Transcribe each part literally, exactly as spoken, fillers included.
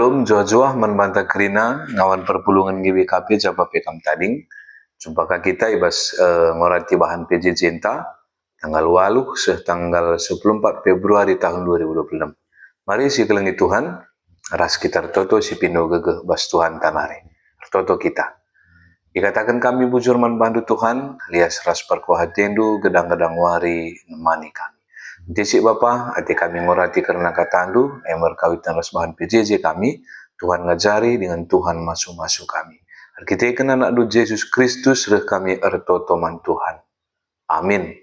Njuah-juah man banta kerina ngawan perpulungen G B K P japa pe kam tading. Jumpa ka kita i bas, eh, ngorati bahan P J J-nta, tanggal waluh seh tanggal sepuluh empat Februari tahun dua ribu dua puluh enam. Mari sikelengi Tuhan, ras kita ertoto sipindo gegeh bas Tuhanta nari. Ertoto kita. Ikataken kami bujur man bandu Tuhan, lias ras perkuah atendu, gedang-gedang wari nemani kami. Ntisik Bapa, ate kami ngorati kerna katandu, e me erkawiten ras bahan P J J kami, Tuhan ngajari dingen Tuhan masu-masu kami. Erkiteken anakndu Jesus Kristus reh kami ertoto man Tuhan. Amin.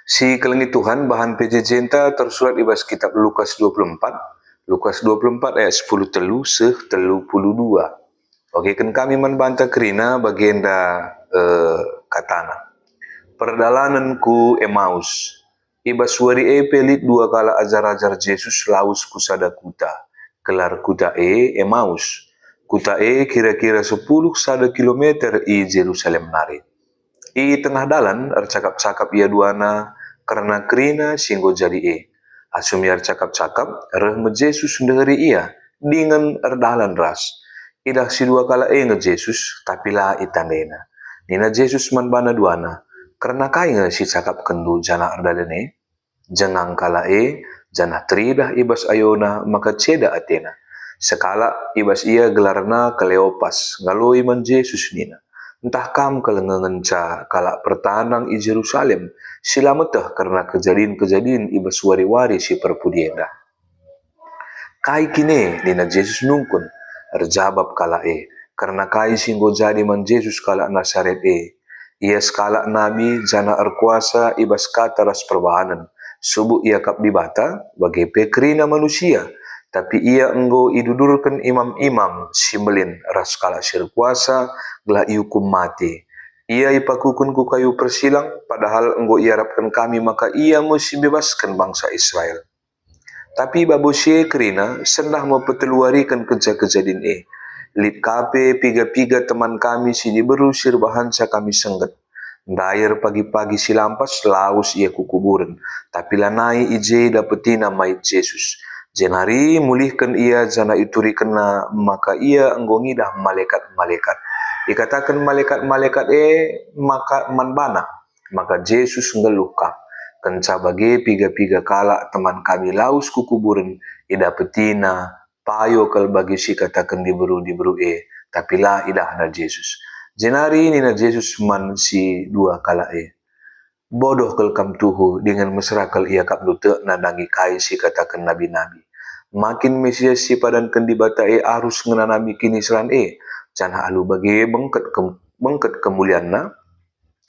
Sikelengi Tuhan, bahan P J J-nta tersurat i bas kitab Lukas dua puluh empat, Lukas dua puluh empat ayat sepuluh telu seh telu puluh dua. Ogeken kami man banta kerina bagenda, eh, katana. Perdalanen ku Emaus. I bas wari e pe lit dua kalak ajar-ajar Jesus lawes ku sada kuta. Gelar kuta e Emaus. Kuta e kira-kira sepuluh sada kilometer i Jerusalem nari. I tengah dalan ercakap-cakap ia duana kerna kerina si enggo jadi e. Asum ia ercakap-cakap, reh me Jesus ndeheri ia, dingen erdalan ras. Idah si dua kalak e nge Jesus, tapi la itandena. Nina Jesus man bana duana, "Kerna kai nge si cakapkenndu janah erdalan e?" Jengang kalak e, janah teridah i bas ayona maka ceda atena. Sekalak i bas ia gelarna Kleopas ngaloi man Jesus nina, "Ntah kam kal nge ngenca kalak pertanang i Jerusalem si la meteh kerna kejadin-kejadin i bas wari-wari si perpudi enda?" "Kai kin e?" nina Jesus nungkun. Erjabap kalak e, "Kerna kai si enggo jadi man Jesus kalak Nasaret e. Ia sekalak nabi janah erkuasa i bas kata ras perbahanen. Subuk iakap Dibata, bage pe kerina manusia. Tapi ia enggo idudurken imam-imam si mbelin ras kalak si erkuasa gelah iukum mate. Ia ipakuken ku kayu persilang, padahal enggo iarapken kami maka ia me si mbebasken bangsa Israel. Tapi babo si e kerina sendah me peteluariken kenca kejadin e. Lit ka pe piga-piga teman kami si diberu si erbahanca kami sengget. Ndair pagi-pagi si lampas lawes ia ku kuburen, tapi lanai i je idapetina mait Jesus. Jenari mulihken ia janah iturikenna maka ia enggo ngidah malekat-malekat. Ikataken malekat-malekat e maka man bana, maka Jesus nggeluh kap. Kenca bage piga-piga kalak teman kami lawes ku kuburen, idapetina payo kal bagi si ikataken diberu-diberu e, tapi la idahna Jesus. Jenari nina Jesus man si dua kalak e, "Bodoh kal kam tuhu dingen mesera kal iakapndu tek nandangi kai si ikataken nabi-nabi. Ma kin Mesias si ipadanken Dibata e arus ngenanami kiniseran e, janah alu bage bengket ke-, bengket kemulianna?"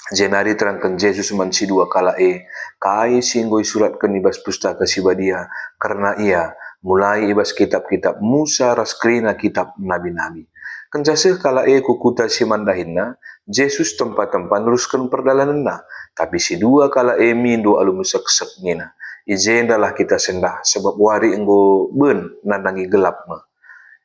Jenari terangken Jesus man si dua kalak e kai si enggo isuratken i bas Pustaka Si Badia kerna ia, mulai i bas kitap-kitap Musa ras kerina kitap nabi-nabi. Kenca seh kalak e ku kuta si man dahinna, Jesus tempa-tempa nerusken perdalanenna, tapi si dua kalak e mindo alu meseksek nina, "I jendalah kita sendah, sebab wari enggo ben nandangi gelap me."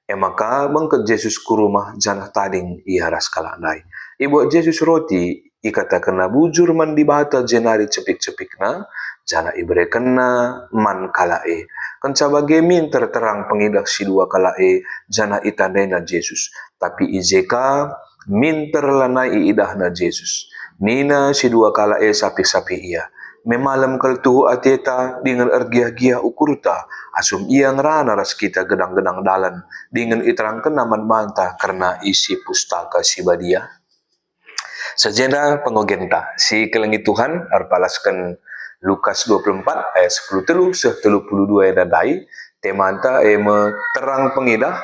E maka bengket Jesus ku rumah janah tading ia ras kalak ndai. Ibuat Jesus roti, ikatakenna bujur man Dibata jenari cepik-cepikna, janah iberekenna man kalak e. Kenca bage minter terang pengidah si dua kalak e, janah itandaina Jesus. Tapi i je ka minter lanai iidahna Jesus. Nina si dua kalak e sapih-sapih ia, "Me malem kal tuhu ateta dingen ergiah-giah ukurta, asum ia ngerana ras kita gedang-gedang dalan, dingen iterangkenna man banta kerna isi Pustaka Si Badia?" Sajenda pengogenta, si kelengi Tuhan, erpalasken Lukas dua puluh empat ayat sepuluh telu seh telu puluh dua enda ndai, temanta e me terang pengidah,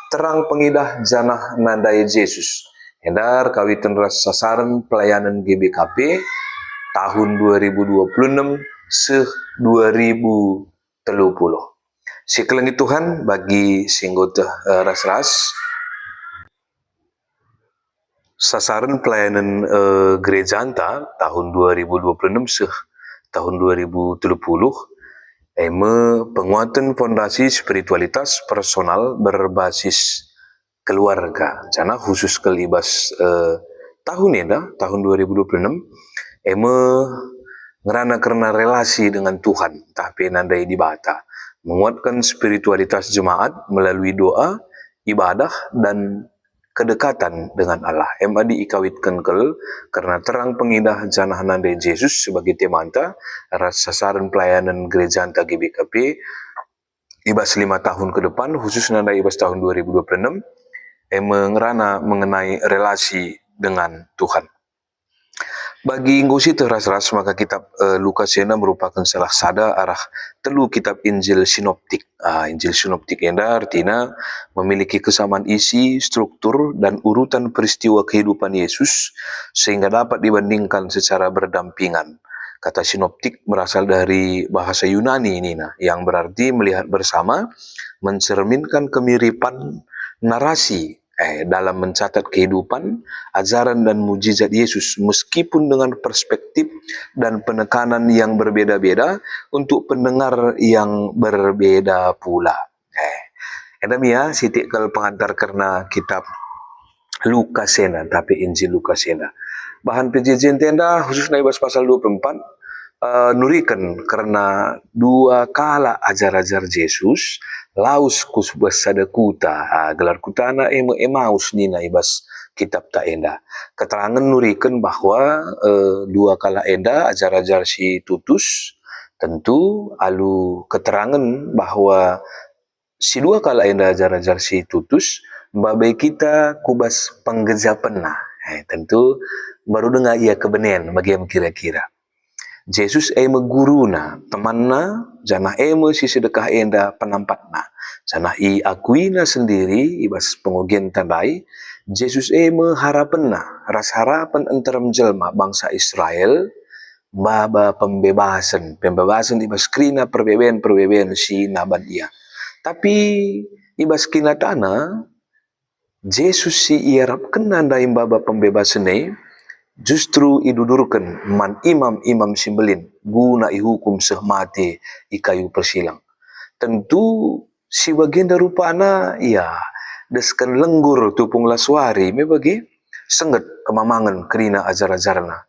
terang pengidah janah nandai Jesus. Enda erkawiten ras sasaren pelayanen G B K P tahun dua ribu dua puluh enam seh dua ribu telu puluh. Si kelengi Tuhan, bagi si enggo teh, eh, ras-ras, sasaren pelayanen, eh, gerejanta tahun dua ribu dua puluh enam seh tahun dua ribu telu puluh, e me penguaten fondasi spiritualitas personal berbasis keluarga. Janah khusus kal i bas, eh, tahun enda, tahun dua ribu dua puluh enam, e me ngerana kerna relasi dengan Tuhan, ntah pe nandai Dibata. menguatkan spiritualitas jemaat melalui doa, ibadah, dan kedekatan dengan Allah. Em adi ikawitken kal kerna terang pengidah janah nande Jesus sebagai temanta ras sasaran pelayanan gerejanta G B K P i bas lima tahun ke depan, khususna ndai i bas tahun dua ribu dua puluh enam, em ngerana mengenai relasi dengan Tuhan. Bagi enggo sieteh ras-ras maka kitab, eh, Lukas enda merupaken salah sada arah telu kitab Injil sinoptik. Ah, Injil sinoptik enda ertina memiliki kesamaan isi, struktur, dan urutan peristiwa kehidupan Yesus sehingga dapat dibandingkan secara berdampingan. Kata sinoptik berasal dari bahasa Yunani nina, yang berarti melihat bersama, mencerminkan kemiripan narasi eh, dalam mencatat kehidupan, ajaran, dan mujizat Yesus, meskipun dengan perspektif dan penekanan yang berbeda-beda untuk pendengar yang berbeda pula. Eh, enda me ia sitik kal pengantar kerna kitab Lukas enda, tapi Injil Lukas enda. Bahan P J J enda khususna i bas pasal dua puluh empat, eh, nuriken kerna dua kalak ajar-ajar Jesus lawes ku sebuah sada kuta, ah, gelar kutana e me Emaus nina i bas kitabta enda. Keterangen nuriken bahwa, eh, dua kalak enda ajar-ajar si tutus, tentu alu keterangen bahwa si dua kalak enda ajar-ajar si tutus mbabai kita ku bas penggejapenna. Eh, tentu mbaru denga ia kebenen, bage me kira-kira. Jesus e me guruna, temanna, janah e me si sedekah enda penampatna. Janah iakuina sendiri i bas pengogenta ndai, Jesus e me harapenna, ras harapen nterem jelma bangsa Israel, maba pembebasen, pembebasen i bas kerina perbeben-perbeben si naban ia. Tapi i bas kinatana, Jesus si iarapkenna ndai maba pembebasen e justru idudurken man imam-imam si mbelin guna ihukum seh mate i kayu persilang. Tentu si bagenda rupana ia desken lenggur tupung las wari me bage sengget kemamangen kerina ajar-ajarna.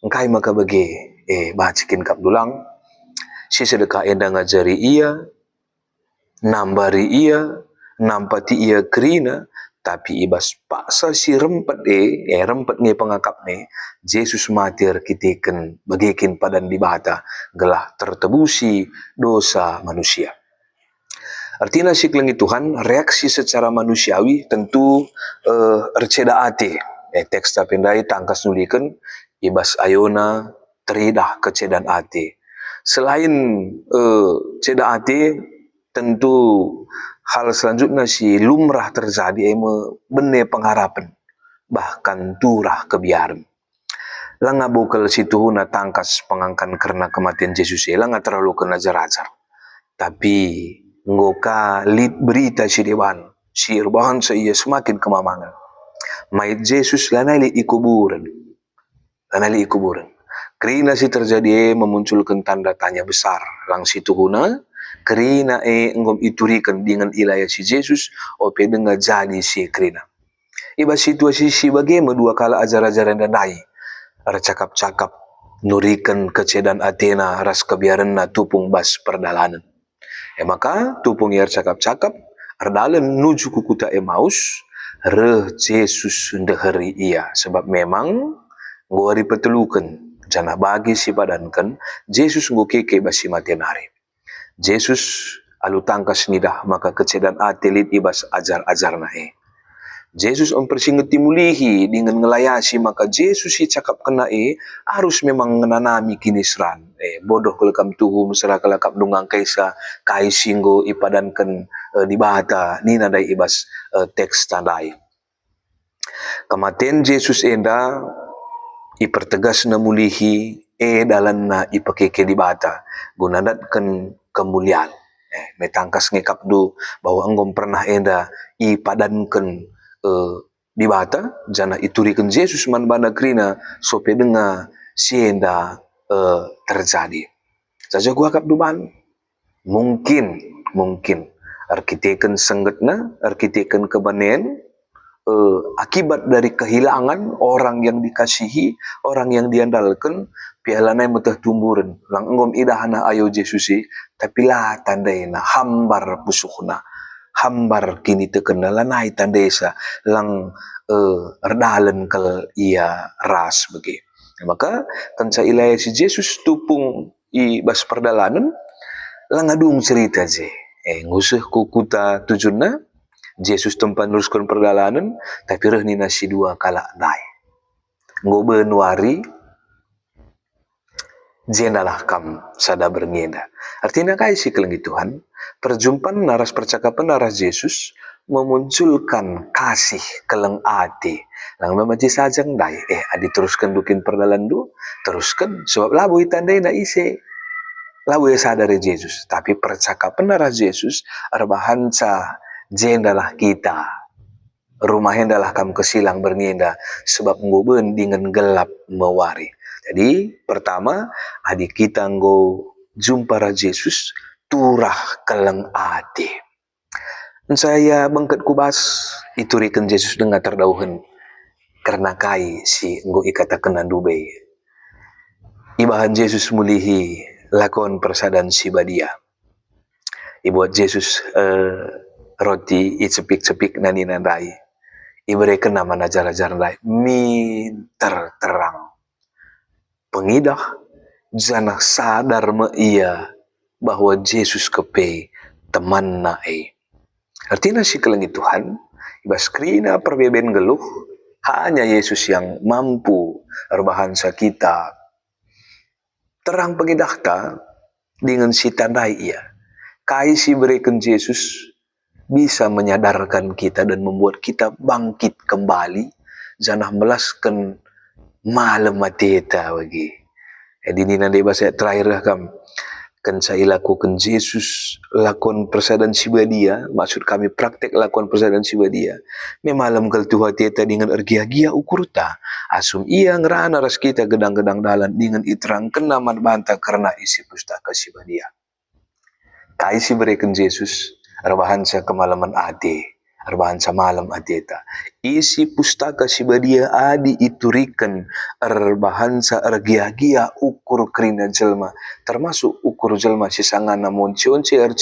Engkai maka bage? Eh, banci kin kap dulang? Si sedekah enda ngajari ia, nambari ia, nampati ia kerina, tapi i bas paksa si rempet e, eh, rempet nge pengakapna, Jesus mate erkiteken bage kin padan Dibata, gelah tertebusi dosa manusia. Ertina si kelengi Tuhan, reaksi secara manusiawi tentu, eh, erceda ate. Eh, teks tapi ndai tangkas nuliken, i bas ayona teridah kecedan ate. Selain, eh, ceda ate, tentu hal selanjutna si lumrah terjadi e me bene pengharapen, bahkan turah kebiaren. Langa bukel si tuhuna tangkas pengangkan kerna kematen Jesus e, langa terlalu kena ajar-ajar. Tapi enggo ka lit berita si deban, si erbahanca ia semakin kemamangen. Mait Jesus lanai lit i kuburen. Lanai lit i kuburen. Kerina si terjadi e memunculken tanda tanya besar. Lang si tuhuna, kerina e enggo ituriken dingen ilayasi Jesus, ope denga jadi si kerina. I bas situasi si bage me dua kalak ajar-ajar enda ndai ercakap-cakap, nuriken kecedan atena ras kebiarenna tupung bas perdalanen. E maka, tupung ia ercakap-cakap, erdalen nuju ku kuta Emaus, reh Jesus ndeheri ia, sebab memang enggo wari peteluken, janah bagi si padanken, Jesus enggo keke bas si mate nari. Jesus alu tangkas ngidah maka kecedan ate lit i bas ajar-ajarna e. Jesus mpersingeti mulihi dingen ngelayasi maka Jesus si cakapkenna e arus memang ngenanami kiniseran. Eh, bodoh kal kam tuhu mesera kal akapndu ngangkaisa kai si enggo ipadanken, eh, Dibata, nina ndai i bas, eh, teks ndai. Kematen Jesus enda ipertegasna mulihi, e dalanna ipekeke Dibata guna ndatken kemulian. Eh, me tangkas nge akapndu bahwa enggo pernah enda ipadanken, eh, Dibata, janah ituriken Jesus man bana kerina sope denga si enda, eh, terjadi. Saja kuakap duman. Mungkin, mungkin erkiteken senggetna, erkiteken kebanen, eh, akibat dari kehilangan orang yang dikasihi, orang yang diandalken, piala nai meteh tumburen. Lang enggo idahna ayo Jesus i, tapi la tandaina, hambar pusuhna, hambar kinitekenna, lanai tandaisa, lang, eh, erdalen kal ia ras bage. Maka kenca ilayasi Jesus tupung i bas perdalanen, langa dung cerita je. Eh, nguseh ku kuta tujunna, Jesus tempa nerusken perdalanen, tapi reh nina si dua kalak ndai, "Enggo ben wari, jendalah kam sada berngi enda." Ertina kai si kelengi Tuhan? Perjumpan ras percakapen ras Jesus memunculkan kasih keleng ate. Lang memang si sajang ndai, eh, adi terusken dukin perdalanenndu, terusken, sebab labo itandaina ise. Labo ia sadari Jesus, tapi percakapen ras Jesus erbahanca jendalah kita. Rumah endalah kam kesilang berngi enda, sebab enggo ben dingen gelap me wari. Jadi, pertama, adi kita enggo jumpa ras Jesus, turah keleng ate. Saya bengket ku bas, ituriken Jesus denga terdauhen kerna kai si enggo ikatakenna ndube. Ibahan Jesus mulihi lakon persadan si badia. Ibuat Jesus, eh, roti, icepik-cepikna nina ndai. Iberekenna man ajar-ajar ndai, minter terang pengidah, janah sadar me ia bahwa Jesus kepe temanna e. Ertina si kelengi Tuhan, i bas kerina perbeben nggeluh, hanya Jesus yang mampu erbahansa kita terang pengidahta dingen si tandai ia. Kai si ibereken Jesus bisa menyadarkan kita dan membuat kita bangkit kembali, janah melasken malem ateta bagi. Jadi nina ndai bas ayat terakhir kam, kenca ilakoken Jesus lakon persadan si badia, maksud kami praktek lakon persadan si badia, me malem kal tuhu ateta dingen ergiah-giah ukurta, asum ia ngerana ras kita gedang-gedang dalan dingen iterangkenna man banta kerna isi Pustaka Si Badia. Kai si ibereken Jesus? Erbahansa kemalemen ate, erbahansa malem ateta. Isi Pustaka Si Badia adi ituriken erbahansa ergiah-giah ukur kerina jelma, termasuk ukur jelma si sangana monci-onci erceda